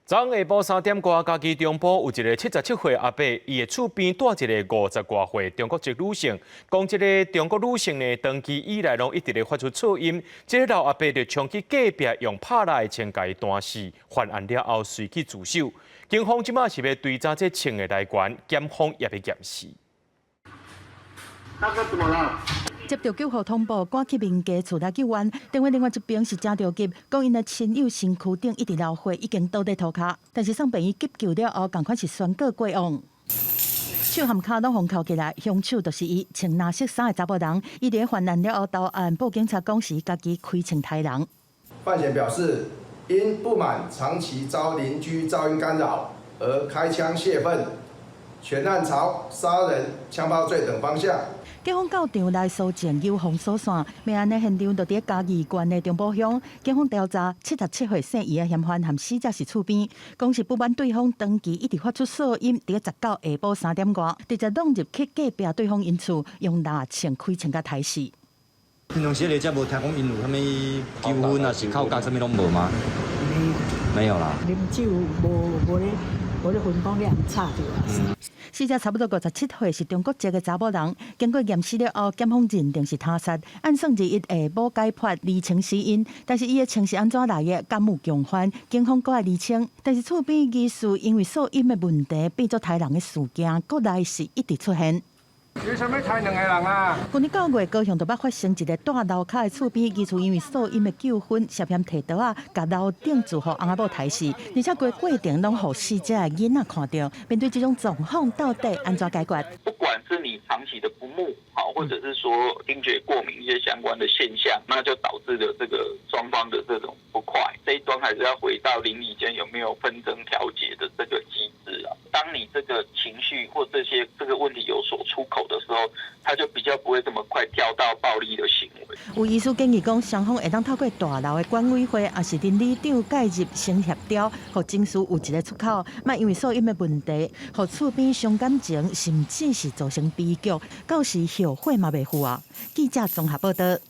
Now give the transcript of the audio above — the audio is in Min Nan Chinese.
昨昏下晡3點外，嘉義中埔有一个77歲阿伯，伊的厝邊蹛一个50外歲中國籍女性，講這个中國女性呢，長期以來攏一直咧發出噪音，這个老阿伯就衝去隔壁用拍蠟的槍共伊彈死，犯案了後隨去自首。警方這馬是欲追查這槍的來源，檢方也欲驗屍。大哥怎麼了？接著救護通報，趕去民家厝內救援。電話另外一邊是誠著急，講𪜶的親友身軀頂一直流血，已經倒佇塗跤。但是送病院急救了後，仝款是宣告過往。手和跤攏予釦起來，兇手就是伊，穿藍色衫的查某人。伊佇犯案了後投案，報警察講是家己開槍刣人。范閒表示，因不滿長期遭鄰居噪音干擾而開槍洩憤，全案朝殺人、槍炮罪等方向。警方到場來搜證，有封鎖線。命案的現場就佇嘉義縣的中埔鄉。警方調查，77歲姓余的嫌犯和死者是厝邊，講是不滿對方長期一直發出噪音，佇19下晡3點外，直接闖入去隔壁對方𪜶厝，用蠟槍開槍共刣死。平常時來遮無聽講𪜶有啥物糾紛啊，是口角啥物攏無嗎？沒有啦。啉酒無無咧無咧分講你毋吵著啊。死者差不多57歲，是中國籍的查某人。經過驗屍了後，檢方認定是他殺。按算21下晡解剖釐清死因，但是伊的槍是按怎來的？敢有共犯？警方閣愛釐清。但是厝邊疑似因為噪音的問題，變做刣人的事件，國內是一直出現。你想欲刣兩個人啊？去年9月，高雄就捌發生一个蹛樓跤的厝邊，疑似因為噪音的糾紛，涉嫌提刀仔共樓頂住戶翁仔某刣死，而且規過程攏予死者的囡仔看著。面對這種狀況，到底按怎解決？不管是你長期的不睦，好，或者是說聽覺過敏一些相關的現象，那就導致了這個雙方的這種不快。這一端還是要回到鄰里間有沒有紛爭調解的這個機制啊。當你這個情緒或這些這個問題有所出口的時候，他就比較不會這麼快跳到暴力的行為。有醫師建議講，雙方會當透過大樓的管委會，抑是鄰里長介入先協調，予情緒有一个出口，莫因為噪音的問題，予厝邊傷感情，甚至是造成悲劇，到時後悔嘛袂赴啊。記者綜合報道。